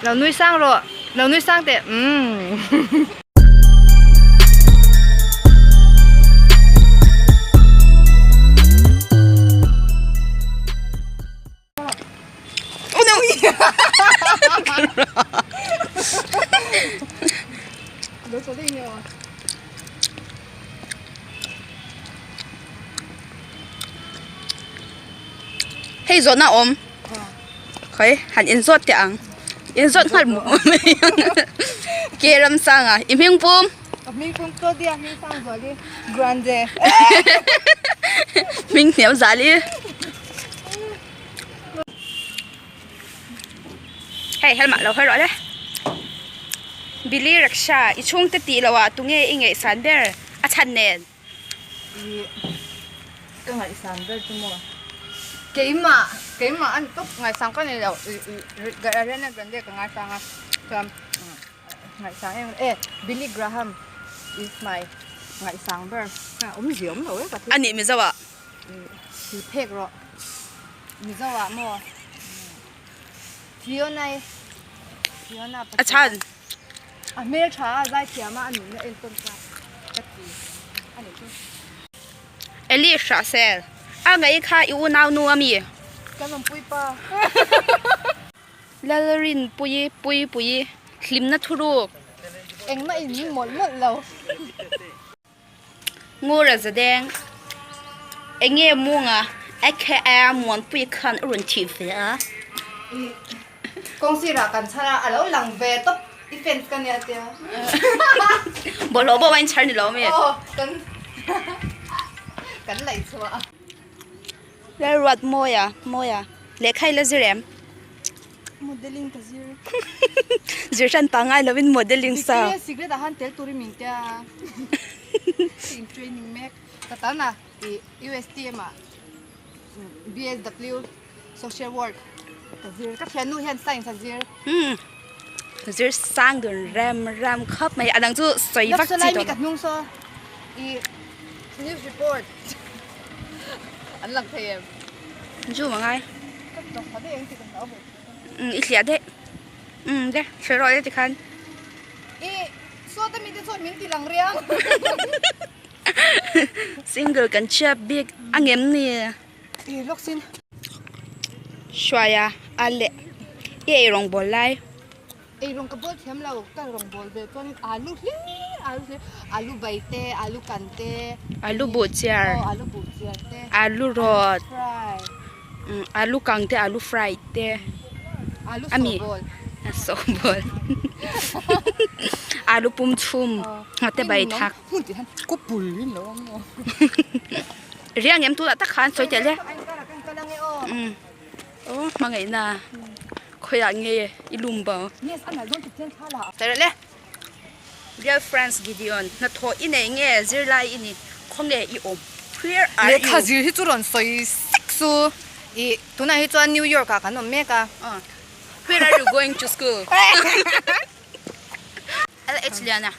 Lo nui sang rawh. Lo nui sang teh. Umm. Hei zawhna awm khawi han inzawt teh ang inzawt nghal mu ke ramsanga i hming pum hming hniam zali hei helmah lo hawi rawh le Billy Raksha i chhungte tih loh ah tunge i ngaihsan ber a chhan nen. I ka ngaihsan ber chu maw keimah keimah a ni tawp ngaihsan ka nei lo Ariana Grande ka ngaisang a chuan ngaihsan em e Billy Graham is my ngaihsan ber awmzia awm lo e ka thil a nih Mizo ah thil phek rawh Mizo ah maw Fiona i Fiona a chhan A hmel tha a zaithiam a a nunna entawn ta ka ti a nih chu. Eli Hrahsel, a ngaih kha i unau nu a mi? Kan awmpui pa. Lalrinpuii Puipuii hlimna thuruk. Engmah in min mawlh mawlh lo. Ngura Zadeng, Enge munga aka Muanpui khan a rawn thih ve a. Kawng sirah kan chhar a, a lo lang ve tawp i fans ka nia tia. Bawlhhlawh pawh in chhar ni lo mi? Aw kan kan laih chhuah a. Lalruat Mawia, Mawia, lehkha i la zir em? Modeling ka zir. Zir hran pa ngai lovin modeling sa. Victoria Secret ah khan tel turin min tia a. Ka in training mek. Ka tan a i USTM ah BSW Social Work ka zir. Ka thiannu hian science a zir. Hmm. Zir sang dun rem rem khawp mai. A dang chu sawi vak chi tawh lo. Ka hnung saw i news report an lang thei em? Ju ma ngai. Ka tawk tha daih ang tih ka hlau ve. Um i hliah daih. Um de hre rawh le tikhan. I sawta mite chuan min ti lang riang. Single kan chhiat bik a ngem ni. I lawk sin. Hruaia a leh i ei rawng bawl lai. Ei rawng ka bawl thiam lo ka rawng bawl ve chuan alu hlir alu hlir alu bai te alu kan te alu buh chiar aw alu buh chiar te alu rawt fry alu kang te alu fry te alu ami sawhbawl sawhbawl alu pum chhum te bai thak hmun tih hian kaw pul in lo awm maw riang em tunah tak khan sawi tel e aw hmangaihna Khawiah nge i lum bo? Tar le. Dear friends Gideon, hnathawh i nei nge zirlai i ni, khawnge i awm? Where are you? Lehkha zir hi chu rawn sawi sek chu i tunah hi chuan New York ah kan awm mek a. Where are you going to school? LH Liana,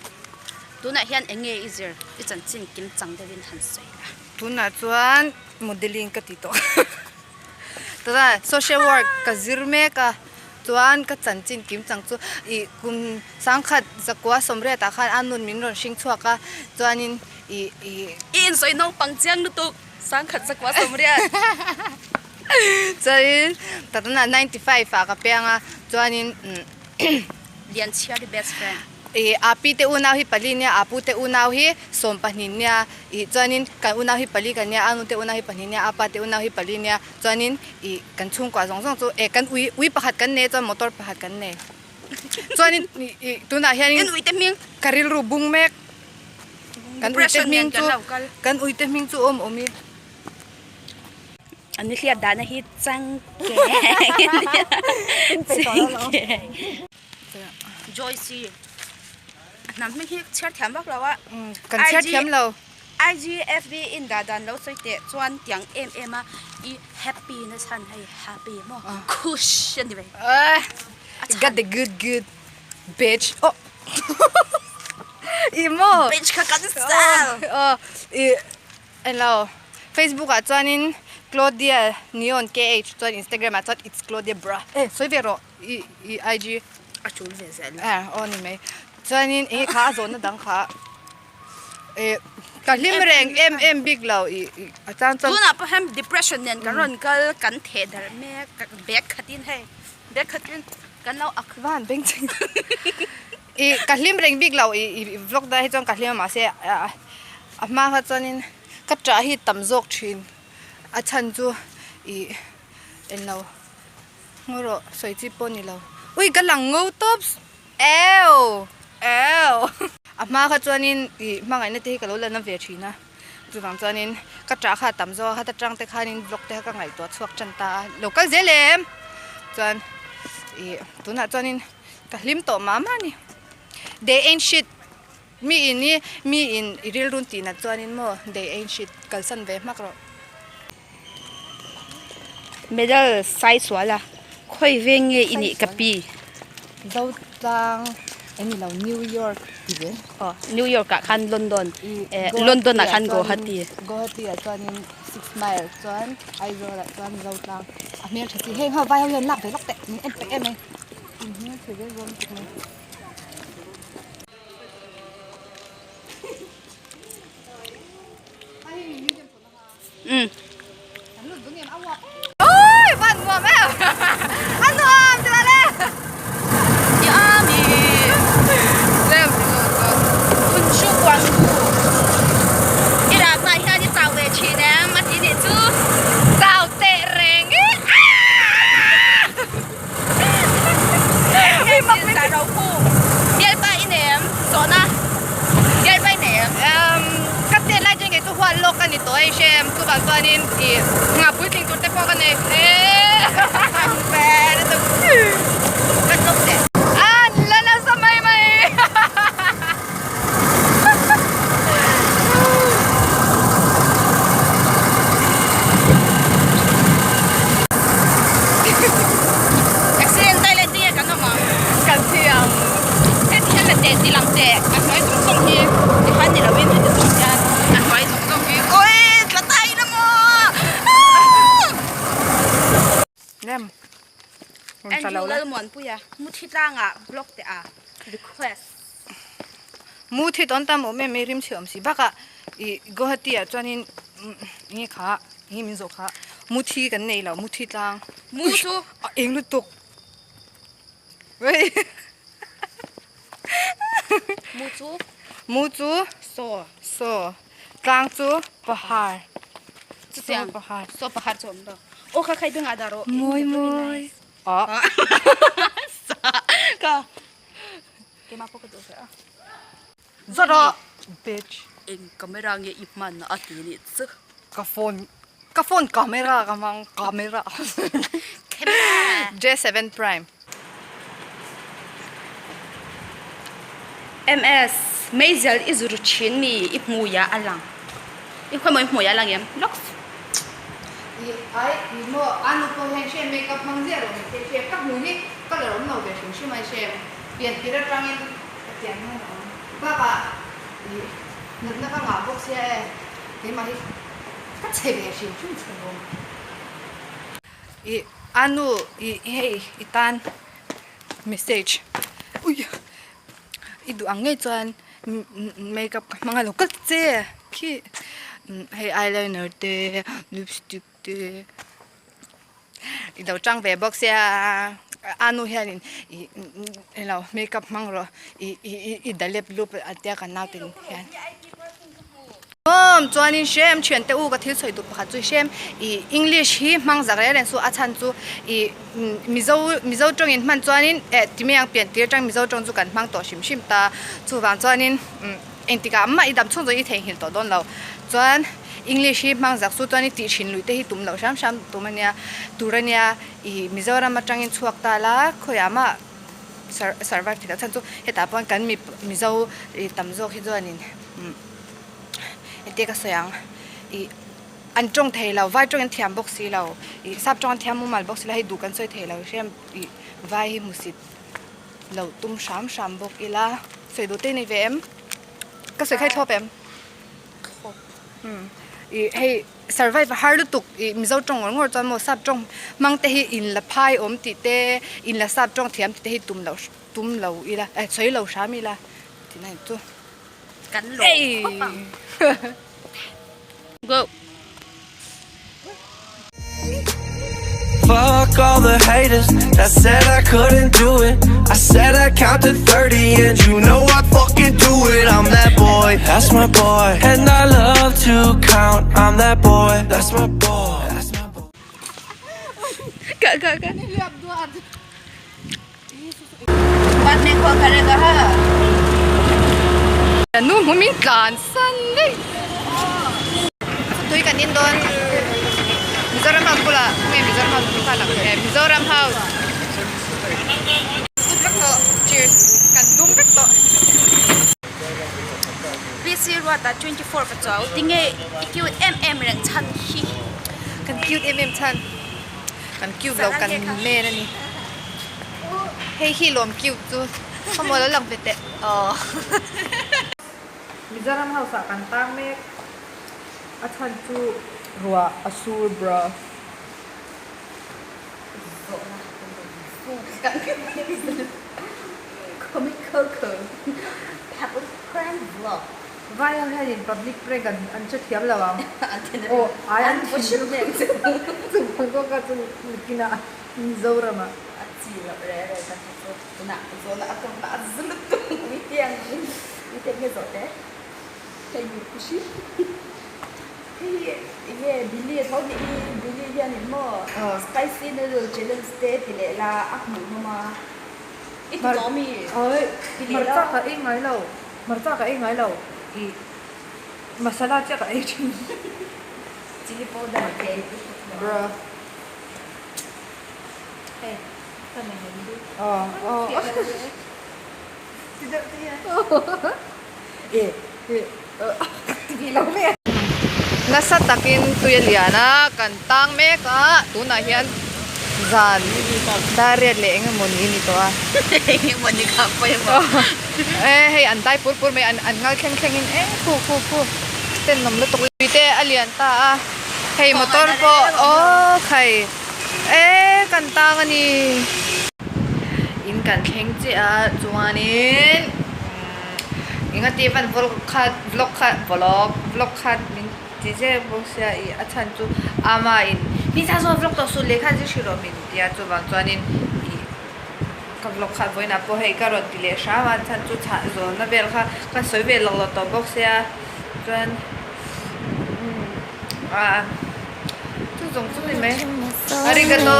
tunah hian eng nge i zir? I chanchin kim chang deuhin han sawi la. Tunah chuan modeling ka ti tawh. Tuna social work ka zir mek a chuan ka chanchin kim chang chu ih kum sangkhat zakua sawmriat ah khan a nun min rawn hring chhuak a chuanin ih ih I insawi naupang chiang lutuk sangkhat zakua sawmriat. Chuanin tuna 95 ah ka piang a chuanin Lianchhiari best friend. Ih a pi te unau hi pali nia a pu te unau hi 12 nia ih chuanin kan unau hi pali kan nia a nu te unau hi pahnih nia a pa te unau hi pali nia chuanin ih kan chhungkua zawng zawng chu eh kan ui ui pakhat kan nei chuan motor pakhat kan nei chuanin ih ih tunah hianin Kan ui te hming ka rilru bung mek kan ui te Depression hming nen kan chu lo kal. kan ui te hming chu awm awm i. An ni hliat dahna hi changkeng changkeng. Joyce a hnam hming hi chhiar thiam vak lo a. Kan chhiar thiam lo. IGFB in dah dan lo sawi teh chuan tiang em em a i happy na chhan hei happy maw khush a ni mai. Got the good good bitch oh i maw bitch kha kan sel oh i Hello. Facebook ah chuanin Claudia Neon KH chuan Instagram ah chuan it's Claudia bra. Eh sawi ve rawh i i IG. A tul ve zel. Eh aw ni mai. Chuanin eng kha a zawnna dang kha eh ka hlim reng em em bik lo ih ih a chang chuan. Tunah pawh hian depression nen kan rawn kal kan theh darh mek bag khatin hei bag khatin kan lo ak. Van beng cheng ih ka hlim reng bik lo ih ih vlog daih hi chuan ka hlim a mahse a hma kha chuanin ka ṭah hi tam zawk ṭhin a chhan chu ih englo. Ngaw rawh sawi chi pawh ni lo. Ui ka lang ngo tawp eww eww. A hma kha chuanin ih hmangaihna te hi ka lo la na ve thin a chuvang chuanin ka ṭah kha a tam zawk a heta tang te khanin vlog te kha ka ngaihtuah chhuak tan ta a lo kal zel em chuan ih tunah chuanin ka hlim tawh mah mah a ni they ain't shit mi in i mi in i rilrun tih nat chuanin maw they ain't shit kalsan ve hmak rawh. Medal sai sual a, khawi veng nge i nih ka pi? Zotlang eng ni lo New York ti ve. Aw New York ah khan London eh London ah khan Guwahati. Guwahati ah chuanin Six Mile chuan Aizawl ah chuan Zotlang a hmel tha chi heng ho vai ho hian lak ve lawk teh min en peih em mai. In hmel tha ve zawm tuk mai. Um. Ôi, van nuam em. A nuam ti le. Yummy. Lem. Kun shu guang hu. I rat na hian i chau ve thin em a ti nih chu. Chau teh reng i. Hei mak min ro khu. Bialpa i nem zawhna. Bialpa i nem. Um, ka tet lai chuan kei chu huat lawk ka ni tawh hei hrem chuvang chuanin ih nghah puitling tur te pawh ka nei Ka tlawk teh. An la nasa mai mai. Accident dai leh tinge kan awm ang. Kan thi ang. Heti hian la teh ti lang teh a hnuai zawng zawng hi tikhan ni lovin heti zawng hian a hnuai zawng zawng hi oi tla ta ila maw. Lem. Andrew Lalmuanpuia Muthi tlangah blog teh a request. Muthi tawn tam awm em em rim chhe awm si bakah ih Guwahati ah chuanin enge kha enge min zawh kha Muthi kan nei lo Muthi tlang Mu chu a eng lutuk Mu chu Mu chu saw saw tlang chu pahar chutiang pahar saw pahar chu awm lo aw kha khai bengah dah rawh mawi mawi ah ka keimah pawh ka duh ve a zawt a bitch eng camera nge i hman a ti nih chu ka phone ka phone camera ka hmang camera camera J7 prime MS meizial i zir thin mi i hmuiah a lang i khawi maw i hmuiah a lang em lawks. Ih ai ih maw a nu pawh hian hre makeup hmang ziah lo ni thei hre ka hmu hi colour awm lo ve hrim hrim a hre pian tir atangin ka pian hian a awm bakah ih natna ka ngah bawk sia e keimah hi ka chhe ve hrim hrim chhe bawm. Ih a nu ih hei i tan message ui i duh ang ngei chuan makeup ka hmang a lo kal che khi hei eyeliner te lipstick te i lo tang ve bawk sia a nu hianin ih eng makeup hmang rawh ih ih i dalep lup a tia kan nautin hian. Awm chuanin hrem thiante u ka thil sawi duh pakhat chu hrem ih English hi hmang zak reng reng chu a chhan chu ih Mizo Mizo tawngin hman chuanin eh ti mai ang pian tir atang Mizo tawng chu kan hmang tawh hrim hrim ta chuvang chuanin umm engtikah mah i dam chhung zawng i theihnghilh tawh dawn lo chuan English hi hmang zak chu chuan i tih thin luih te hi tum loh hram hram tum ania tur ania ih Mizoram atangin chhuak ta la khawiah mah survive thei loh chhan chu hetah pawh kan Mizo ih tam zawk hi chuanin umm. Engtia ka sawi ang ih an tawng thei lo vai tawng an thiam bawk si lo ih sap tawng an thiam mumal bawk si lo hei duh kan sawi thei lo hrem ih vai hi hmusit lo tum hram hram bawk ila sawi duh te ni ve em ka sawi kha i thlawp em thlawp ih hei. survive a har lutuk ih Mizo tawng ngawr ngawr chuan maw sap tawng hmang te hi in la phai awm tih te in la sap tawng thiam tih te hi tum loh tum lo ila eh sawi lo hram ila tih na chu kan lawm khawp ang go. Fuck all the haters that said I couldn't do it. I said I count to 30 and you know I fucking do it. I'm that boy, that's my boy. And I love to count. I'm that boy, that's my boy. That's my boy. Ka ka ka. Nu hmu min tlan san daih. Tui kan in dawn Mizoram House bulah nge Mizoram House bul kha lang e Mizoram House. Kut vek tawh cheers kan dum vek tawh. PC Ruata 24 ka chuau tinge i cute em em reng chhan hi. Kan cute em em chhan. Kan cute lo kan men a ni. Hei hi lawm cute chu khawmual a lang ve teh aw. Mizoram house ah kan tang mek a chhan chu ruah a sur bra. Vai ho hianin public prank an an hre thiam lo ang. Aw ai an thin chung ang kawng kha chu nakinah Mizoram ah. A chi loh re re ka hre chu tunah zawhna a tum a zu lutuk mitiang mitiang nge zawh te hei mi khushi hei hi enge Billy a tho ni i Billy hianin maw spicy noodle challenge te ti leh la a hmuhnawm a i ti tawh mi ti leh la. Hmarcha ka ei ngai lo. Hmarcha ka ei ngai lo ih masala chiah ka ei thin. Chilli powder te i hre tawh. Bro. Hei ka nei han du. Aw aw. Ti deuh te hian. E e ti lo mai a. Nasa takin tui a lian a kan tang mek a tunah hian zan dar riat leh eng emaw ni a ni tawh a. Eng emaw ni kha pawimawh. E hei an dai pur pur mai an an ngal thleng thleng in e khu khu khu tenawm lutuk lui te a lian ta a hei motor pawh aw khai e kan tang a ni. In kan thleng chiah a chuanin engati van vlog khat vlog khat vlog vlog khat min ti zep bawk sia ih a chhan chu ama in mi zah zawh vlog tawh suh lehkha zir hrih rawh min tia chuvang chuanin ih ka vlog khat vawiinah pawh hei ka rawn ti leh hram a chhan chu chhah zawhna vel kha ka sawi ve lawk lo tawh bawk sia chuan umm ah chu zawng chu ni mai arigato.